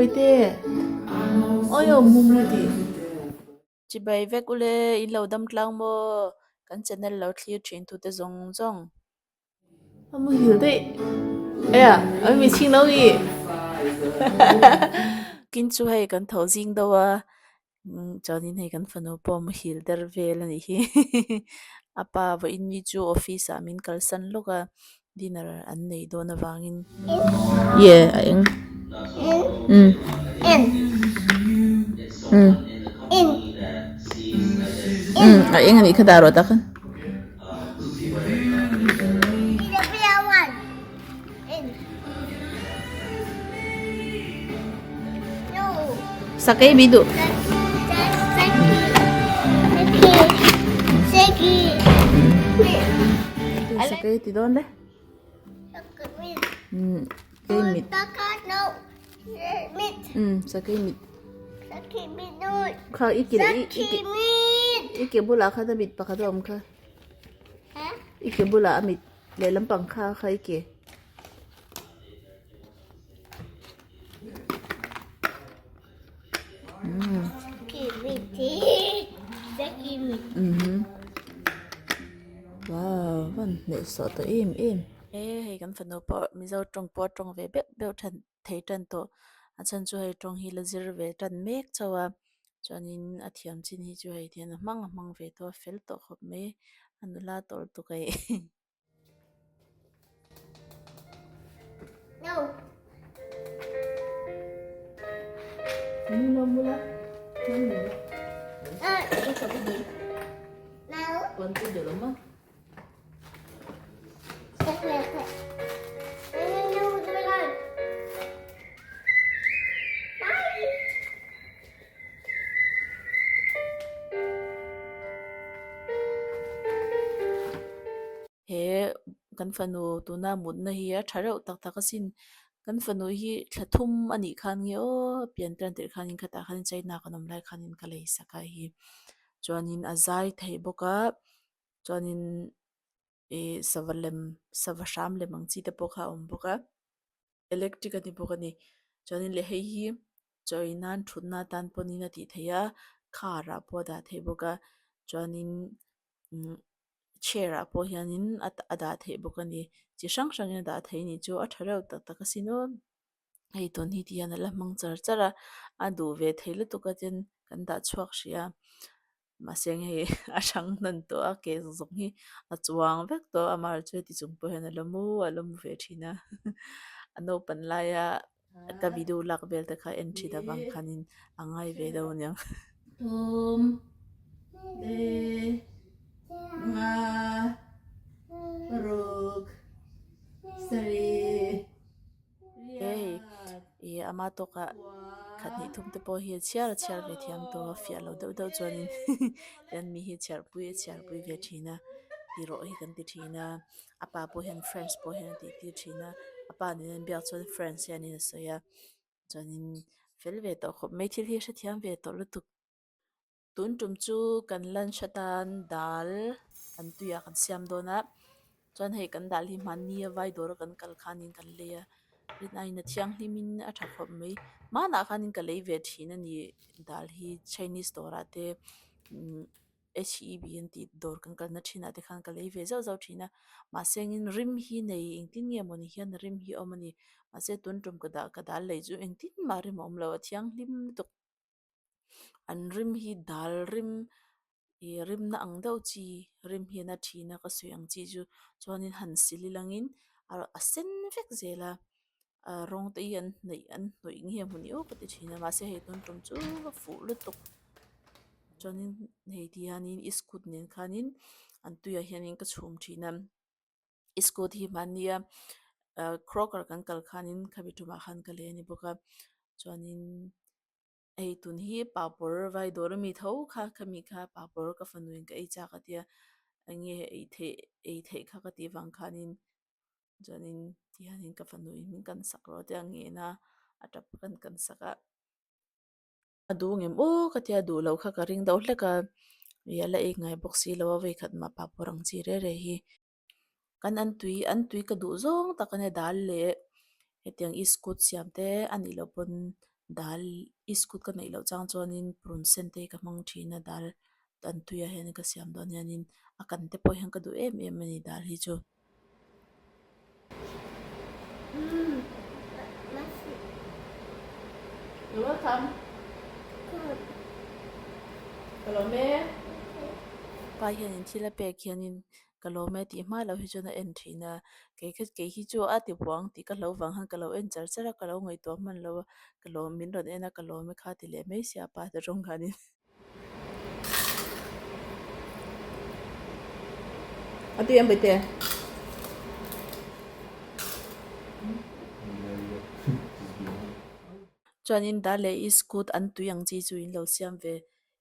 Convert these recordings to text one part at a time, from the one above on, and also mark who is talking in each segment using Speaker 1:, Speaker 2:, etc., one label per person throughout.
Speaker 1: Baite Awi aw mu mu ti. Chibai vek ule in lo dam tlang maw kan channel lo thlir thin tute zawng zawng. A muhil daih aya a mi chhing lo i kin chu hei kan tho zing deuh a chuanin hei kan fanu pawh a muhil der vel a nih hi a pa vawiin ni chu office ah min kalsan lawk a dinner an nei dawn avangin ye a eng umm umm umm a eng a nih kha dah rawh tak khan. Sakei mi duh. Sakei ti dawn le. Kei mit. Sakei mit. Kha i ke i ke bulah khan a mit pakhat a awm kha. I ke bulah a mit lehlam pang kha kha i ke. Wow van hnehsawh tawh em em. E hei kan fanu pawh Mizo tawng pawh a tawng ve beuh beuh than thei tan tawh a chhan chu hei tawng hi la zir ve tan mek chauh a chuanin a thiam chin hi chu hei hian a hmang a hmang ve tawh a fel tawh khawp mai a nula tawlh tuk a ih. He kan fanu tuna mutna hi a tha reuh tak tak asin kan fanu hi thla thum a nih khan nge aw pian tan tirh khanin khatah khanin China kan awm lai khanin ka lei sak a hi chuanin a zai thei bawk a chuanin ih sava lem sava hram lem ang chi te pawh kha a awm bawk a electric a ni bawk a ni chuanin leh hei hi chaw ei nan thutna atan pawhin a tih theih a car ah pawh a dah theih bawk a chuanin umm chair ah pawh hianin a dah theih bawk a ni chi hrang hrangin a dah theih a nih chu a tha reuh tak tak asin aw hei tun hi ti hian a la hmang char char a a duh ve thei lutuk a tin kan dah chhuak hrih a mahse hei a hrang hnan tawh a ke zawng hi a chuang vek tawh a amaherawhchu heti chung pawh hian a la mu a la mu ve thin a a naupan laia ka video lak vel te kha en thin avang khanin a ngai ve deuh aniang. Thum le nga paruk sarih hei ih ama tawkah khat hnih thum te pawh hi a chhiar a chhiar ve thiam tawh a fiah lo deuh deuh chuanin tian mi hi chhiar pui a chhiar pui ve thin a ti rawh hi kan ti thin a. A pa pawh hian friends pawh hian a tih tir thin a a pa nen an biak chuan friends hianin a sawi a chuanin fel ve tawh khawp mai thil hi a hrethiam ve tawh lutuk. Tun tum chu kan lunch atan dal an tuiah kan siam dawn a chuan hei kan dal hi hmanni a vai dawr a kan kal khanin kan lei a rinaiin a thianghlimin a tha khawp mai hmanah khanin ka lei ve thin a ni dal hi chinese dawrah te umm. HEB an tih dawr kan kalna thinah te khan ka lei ve zauh zauh thin a mahse engin rim hi nei engtin nge mawni hian rim hi a awm a ni mahse tun tum ka dah ka dal lei chu engtin mah rim a awm lo a thianghlim lutuk an rim hi dal rim ih rim na ang deuh chi rim hian a thin a ka sawi ang chi chu chuanin han sil ilangin a sen vek zel a rawng te hi an hnaih an hnawih nge maw ni aw ka ti thin a mahse hei tun tum chu a fuh lutuk chuanin hei ti hianin iskut nen khanin an tuiah hianin ka chhum thin a iskut hi mahnia ah crocker kan kal khanin khami tumah khan ka lei a ni bawk a chuanin hei tun hi papawr vai dawr ami tho kha khami kha papawr ka fanuin ka ei chak a tia eng nge ei theih ei theih kha ka tih vang khanin. Chuanin tihianin ka fanu in min kan sak rawh tia ngen a, a tap kan kan sak a. A duh ngem aw ka tia duh loh kha ka ring deuh hlek a, ih a la ek ngai bawk si lo a vawikhat mah pa pawr ang chi reh reh hi. Kan an tui an tui ka duh zawng tak a nia dal leh hetiang iskut siam te a nih loh pawn. Dal iskut ka neih loh chang chuanin purun sen te hi ka hmang thin a dal an tuiah hian ka siam dawn hianin a kan te pawh hian ka duh em em a ni dal hi chu. You're welcome. Ka lawm e. Pa hianin thil a pek hianin ka lawm e tih hma loh hi chuan a en thin a, kei kha kei hi chu a ti buang tih ka hlo vang khan ka lo en char char a, ka lo ngaihtuah hman lo a, ka lawm min rawn en a ka lawm e kha ti leh mai sia pa te rawng khanin. A tui em Bawitea? Chuanin dar leh iskut an tui ang chi chu in lo siam ve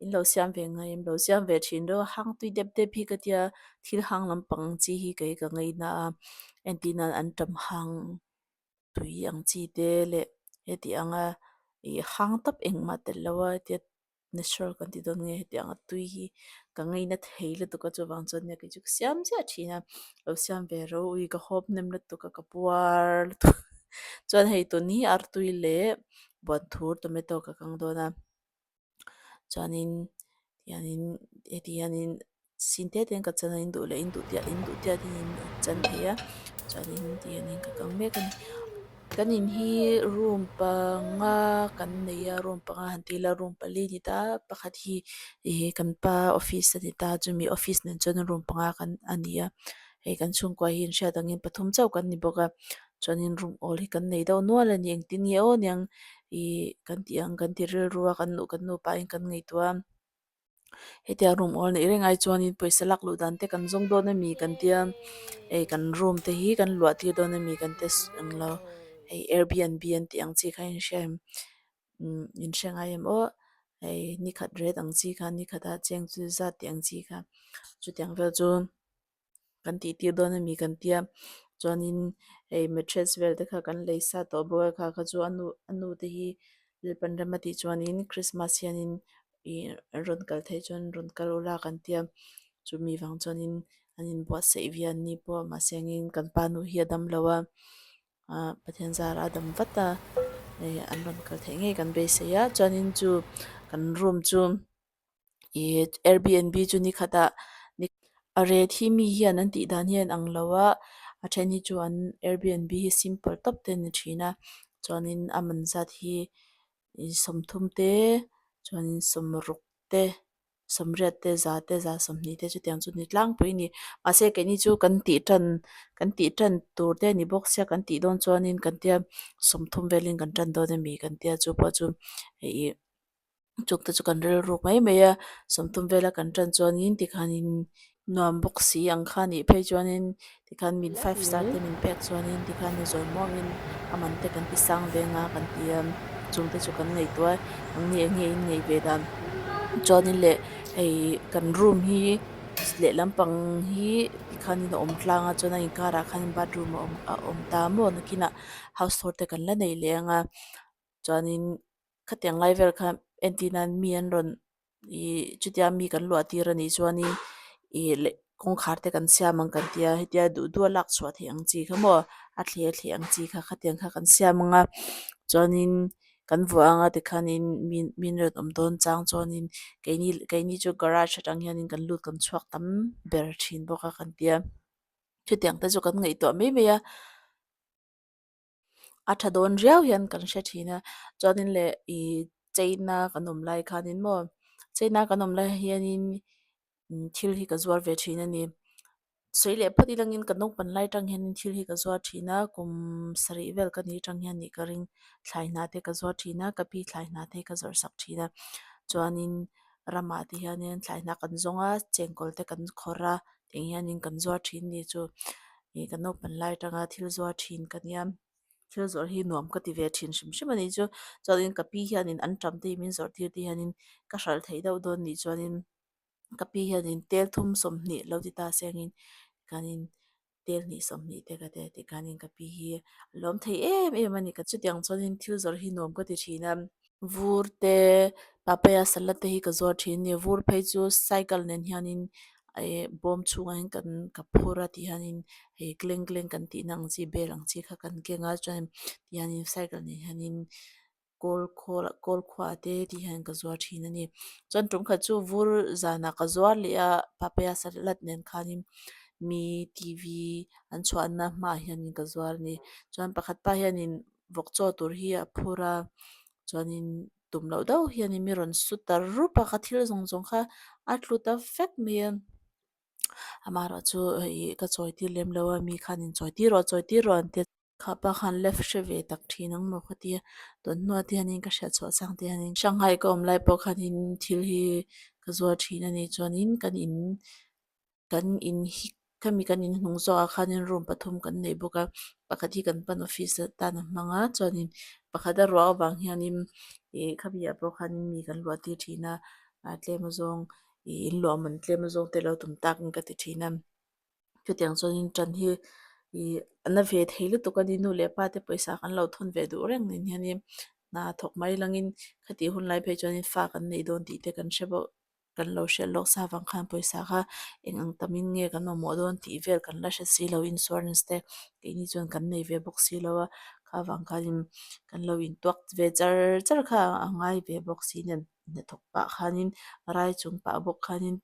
Speaker 1: In lo siam ve ngai em lo siam ve thin reuh a hang tui dep dep hi ka tia thil hang lampang ang chi hi kei ka ngaina a entir nan an tam hang tui ang chi te leh heti anga ih hang tawp engmah telh lo a hetia natural kan ti dawn nge heti anga tui hi ka ngaina thei lutuk a chuvang chuan nia kei chu ka siam chiah thin a lo siam ve ro ui ka hawp hnem lutuk a ka puar lutuk chuan hei tun hi artui leh buanthur tomato ka kang dawn a. Chuanin tihianin heti hianin sin te te ka chan a in duh leh in duh tiat in duh tiat in a chan thei a chuanin tihianin ka kang mek a ni. Kan in hi room panga kan nei a room panga han ti ila room pali a ni ta pakhat hi ih kan pa office a ni ta chumi office nen chuan room panga kan a ni a hei kan chhungkua hi inhriat angin pathum chauh kan ni bawk a. Chuanin room awl hi kan nei deuh nual a ni engtin nge aw niang ih kan tih ang kan ti rilru a kan nuh kan nupa in kan ngaihtuah a hetiang room awl neih reng ai chuanin pawisa lak luh dan te kan zawng dawn ami kan tia hei kan room te hi kan luah tir dawn ami kan tia englo hei airbnb an tih ang chi kha in hria em umm in hre ngai em aw hei ni khat ret ang chi kha ni khatah cheng chu zat tih ang chi kha chutiang vel chu. Kan tih tir dawn ami kan tia chuanin hei mattress vel te kha kan lei sa tawh bawk a kha kha chu a nu a nu te hi Lalpan rem a tih chuanin Christmas hianin ih an rawn kal theih chuan rawn kal ula kan tia chumi vang chuanin an inbuatsaih viau an ni pawh mahse angin kan pa nu hi a dam lo a ah Pathian zar a dam vat a hei an rawn kal theih ngei kan beisei a chuanin chu kan room chu. Ih airbnb chu ni khatah ni a ret hi mi hian an tih dan hian ang lo a a then hi chu an airbnb hi simple tawp te a ni thin a chuanin a man zat hi ih 30 te chuanin 60 te 80 te za te za 20 te chutiang chu ni tlangpui a ni mahse keini chu kan tih tan kan tih tan tur te a ni bawk sia kan tih dawn chuanin kan tia 30 velin kan tan dawn ami kan tia chu pawh chu ih. Chukte chu kan rilruk mai mai a, 30 vela kan tan chuanin tikhanin nuam bawk si ang kha nih phei chuanin tikhan min five star te min pek chuanin tikhan ni zawi muangin a man te kan ti sang ve anga kan ti a, chungte chu kan ngaihtuah a, engni eng nge in ngaih ve dan chuanin leh hei kan room hi lehlam pang hi tikhanin a awm tlang a chuan a inkarah khan bathroom a awm a awm ta maw nakinah house tour te kan la nei leh ang a chuanin. Khatiang lai vel kha entir nan mi an rawn ih chutia mi kan luah tir a nih chuanin ih leh kawngkhar te kan siam ang kan tia hetia duh duh a lak chhuah theih ang chi kha maw a thleh a thleh ang chi kha khatiang kha kan siam ang a chuanin kan vuah ang a tikhanin mi mi an rawn awm dawn chang chuanin keini keini chu garage atang hianin kan lut kan chhuak tam ber thin bawk a kan tia chutiang te chu kan ngaihtuah mai mai a. A tha dawn riau hian kan hre thin a chuanin leh ih cheina kan awm lai khanin maw cheina kan awm lai hianin thil hi ka zuar ve thin a ni sawi leh phawt ilangin ka naupang lai atang hianin thil hi ka zuar thin a kum sarih vel ka nih atang hian nih ka ring thlai hna te ka zuar thin a ka pi thlai hna te ka zawrh sak thin a chuanin ramah te hianin thlai hna kan zawng a chengkawl te kan khawrh a tiang hianin kan zuar thin a ni chu. Ih ka naupang lai atanga thil zuar thin ka nia thil zawrh hi nuam ka ti ve thin hrim hrim a nih chu chuanin ka pi hianin an tam te hi min zawrh tir te hianin ka hralh theih deuh dawn nih chuanin ka pi hianin tel thum 20 lo ti ta se angin khanin tel hnih 20 te ka ti a tikhanin ka pi hi a lawm thei em em a ni ka chutiang chuanin thil zawrh hi nuam ka ti thin a. Vur te papaya salad te hi ka zuar thin a ni vur phei chu cycle nen hianin eh bawm chhungah hian kan ka phur a tih hianin hei kleng kleng kan tihna ang chi bel ang chi kha kan keng a chuan tihianin cycle nen hianin. Kawl khawl kawl khuaah te tih hian ka zuar thin a ni. Chuan tum khat chu vur zanah ka zuar leh a papaya salad nen khanin mi T V an chhuahna hmaah hianin ka zuar a ni. Chuan pakhat pa hianin vawk chaw tur hi a phur a chuanin tum loh deuh hianin mi rawn su ta rup a ka thil zawng zawng kha a tlu ta vek mai a. Amaherawh chu ih ka chawi tir lem lo a mi khanin chawi tir rawh chawi tir rawh an ti a. Kha pa khan left hre ve tak thin ang maw ka ti a, tun hnuah te hianin ka hriat chhuah chang te hianin Shanghai ka awm lai pawh khanin thil hi ka zuar thin a ni chuanin kan in kan in hi khami kan in hnung zawkah khanin room pathum kan nei bawk a pakhat hi kan pan office atan a hmang a chuanin pakhat a ruah avang hianin ih khami ah pawh khanin mi kan luah tir thin a tlem azawng ih in luah man tlem azawng te lo tum takin ka ti thin a. Chutiang chuanin ṭan hi ih a na ve thei lutuk a ni nu leh pa te pawisa kan lo thawn ve duh reng nen hianin hna thawk mai langin khatih hun lai phei chuanin fa kan nei dawn tih te kan hre bawk kan lo hriat lawk sa vang khan pawisa kha eng ang tamin nge kan mamawh dawn tih vel kan la hre si lo insurance te keini chuan kan nei ve bawk si lo a kha vang khanin kan lo intuak ve char char kha a ngai ve bawk si nen hnathawk pah khanin rai chung pah bawk khanin.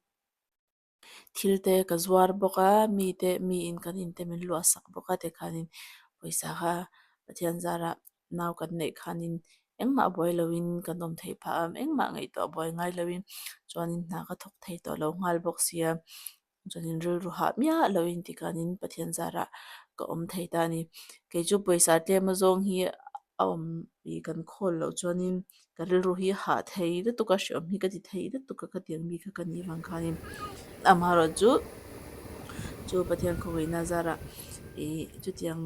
Speaker 1: Thil te ka zuar bawk a mite miin kan in te min luah sak bawk a tikhanin pawisa kha Pathian zarah nau kan neih khanin engmah buai loin kan awm theih phah a engmah ngaihtuah buai ngai loin chuanin hna ka thawk thei tawh lo nghal bawk sia chuanin rilru hah miah loin tikhanin Pathian zarah ka awm thei ta a ni kei chu pawisa tlem azawng hi a awm ih kan khawl loh chuanin ka rilru hi hah thei lutuk a hreawm hi ka ti thei lutuk a ka tiang mi kha ka nih vang khanin amaherawh chu chu Pathian khawngaihnna zarah ih chutiang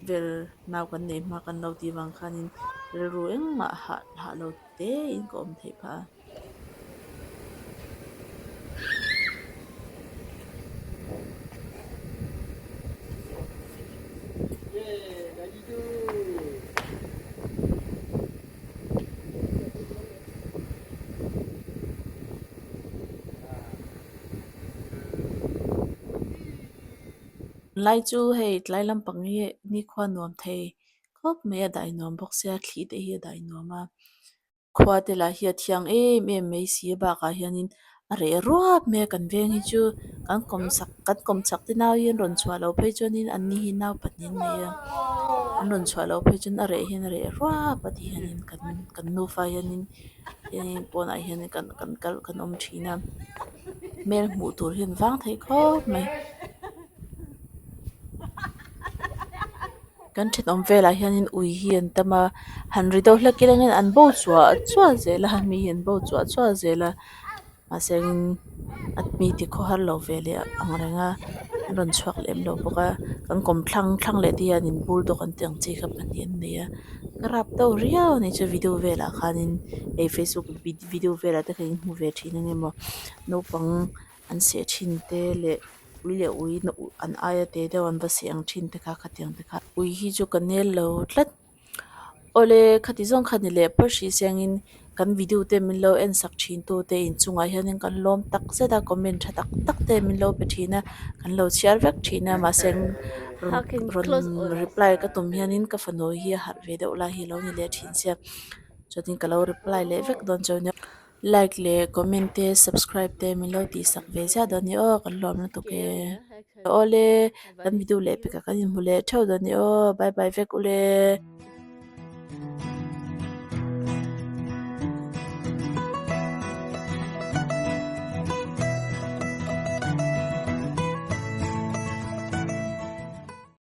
Speaker 1: vel nau kan nei hma kan lo tih vang khanin rilru engmah hah hah lo te in ka awm theih phah a. Lai chu hei tlai lampang hi nikhua nuam thei khawp mai a dai nuam bawk sia thli te hi a dai nuam a. Khua te lah hi a thiang em em mai si a bakah hianin a reh ruap mai a kan veng hi chu kan kawm chak kan kawm chak te nau hi an rawn chhuah loh phei chuanin an ni hi nau pahnih an nei a an rawn chhuah loh phei chuan a reh hian a reh ruap a ti hianin kan kan nufa hianin hianin pawnah hian kan kan kal kan awm thin a hmel hmuh tur hian vang thei khawp mai. Kan thenawm velah hianin ui hi an tam a han ri deuh hlek ila hian an bo chuah chuah zel a mi hi an bo chuah chuah zel a mahse in a mi ti khaw har lo ve leh ang reng a an rawn chhuak lem lo bawk a kan kawm thlang thlang leh te hian in bulldog an tih ang chi kha pahnih an nei a ka rap deuh riau a ni chu video velah khanin hei facebook video velah te khan in hmu ve thin ang emaw naupang an seh thin te leh ui leh ui an aia te deuh an va seh ang thin te kha khatiang te kha ui hi chu ka nel lo tlat awle khati zawng kha ni leh phawt hrih siangin kan video te min lo en sak thin tu te inchungah hianin kan lawm tak zet a comment tha tak tak te min lo pe thin a kan lo chhiar vek thin a mahse rawn rawn reply ka tum hianin ka fanu hi a harh ve deuh lai hi a lo ni leh thin sia chuanin ka lo reply leh vek dawn chu ania. Like leh comment te subscribe te min lo tih sak ve ziah dawn ni aw kan lawm lutuk e. Awle kan video leh pekah kan inhmu leh theuh dawn ni aw bye bye vek ule.